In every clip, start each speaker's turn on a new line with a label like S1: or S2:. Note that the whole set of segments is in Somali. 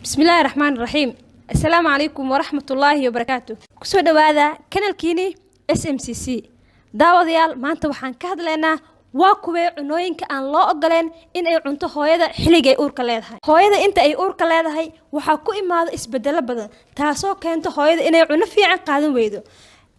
S1: Bismillaahi raxmaani raxiim. Assalaamu calaykum waraxmatullaahi wabarakaatu. Kusoo dhowaada kanalkiini SMCC. Daawadayaal, maanta waxaan ka hadlaynaa waa kuwee cunooyinka aan loo ogoleen in ay cunto hooyada xilligay uurka leedahay. Hooyada inta ay uurka leedahay waxaa ku imaado isbedelo badan, taasoo keento hooyada inay cuno fiican qaadan weydo.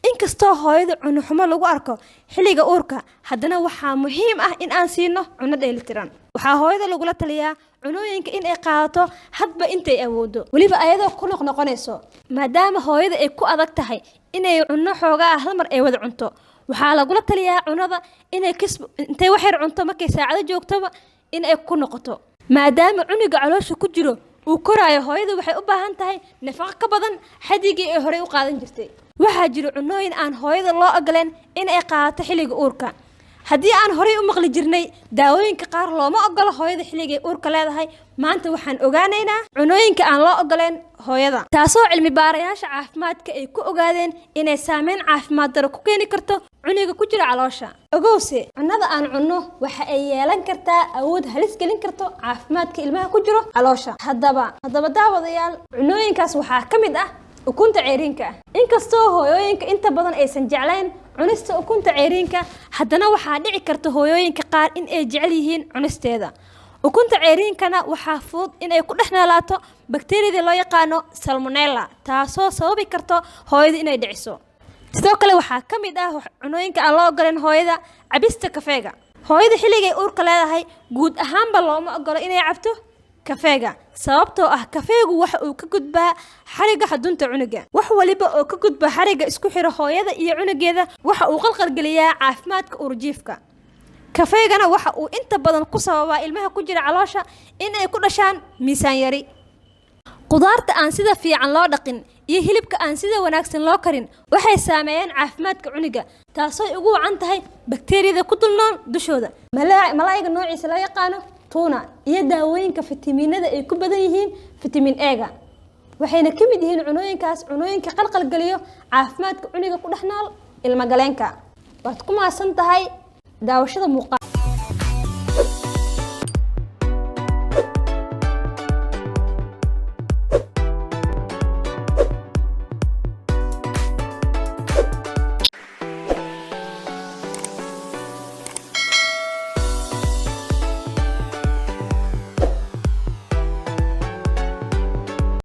S1: Inkastoo hooyada cuno xumo lagu arko xilliga uurka, haddana waxaa muhiim ah in aan siino cuno dheelitiran. Waxaa hooyada lagula taliyaa cunooyinka in ay qaadato hadba intay awoodo, weliba ayadoo ku noqnoqonayso. Maadaama hooyada ay ku adag tahay inay cuno xoogaa ah hal mar ay wada cunto, waxaa lagula taliyaa cunada inay intay wax yar cunto, markay saacado joogtoba in ay ku noqoto. Maadaama cunuga caloosha ku jiro uu koraayo, hooyada waxay u baahan tahay nafaqo ka badan xadigii ay horey u qaadan jirtay. Waxaa jira cunooyin aan hooyada loo ogoleen in ay qaadato xilliga uurka. Haddii aan horey u maqli jirnay daawooyinka qaar looma ogolo hooyada xilligay uurka leedahay, maanta waxaan ogaanaynaa cunooyinka aan loo ogoleen hooyada, taasoo cilmi baarayaasha caafimaadka ay ku ogaadeen inay saameyn caafimaad daro ku keeni karto cunuga ku jira caloosha. Ogowse, cunada aan cunno waxa ay yeelan kartaa awood halis gelin karto caafimaadka ilmaha ku jiro caloosha. Haddaba daawadayaal, cunooyinkaas waxaa ka mid ah ukunta ceyriinka ah. Inkastoo hooyooyinka inta badan aysan jeclayn cunista ukunta ceyriinka, haddana waxaa dhici karta hooyooyinka qaar in ay jecel yihiin cunisteeda. Ukunta ceyriinkana waxaa fudud in ay ku dhex noolaato bakteeriyada loo yaqaano Salmonella, taasoo sababi karto hooyada inay dhiciso. Sidoo kale waxaa ka mid ah cunooyinka aan loo ogoleen hooyada cabista kafeega. Hooyada xilligay uurka leedahay guud ahaanba looma ogolo inay cabto kafeega, sababtoo ah kafeegu waxa uu ka gudbaa xariga xudunta cunuga. Wax waliba oo ka gudba xariga isku xira hooyada iyo cunugeeda waxa uu qalqalgeliyaa caafimaadka uurjiifka. Kafeegana waxa uu inta badan ku sababaa ilmaha ku jira caloosha in ay ku dhashaan miisaan yari. Qudaarta aan sida fiican loo dhaqin iyo hilibka aan sida wanaagsan loo karin waxay saameeyaan caafimaadka cunuga, taasoo ugu wacan tahay bakteeriyada ku dul nool dushooda. Malaayga noociisa loo yaqaano tuna iyo daawooyinka fitamiinada ay ku badan yihiin fitamiin E-ga waxayna ka mid yihiin cunooyinkaas cunooyinka qalqalgeliyo caafimaadka cunuga ku dhex nool ilmagaleenka. Waad ku mahadsan tahay daawashada muuqaal.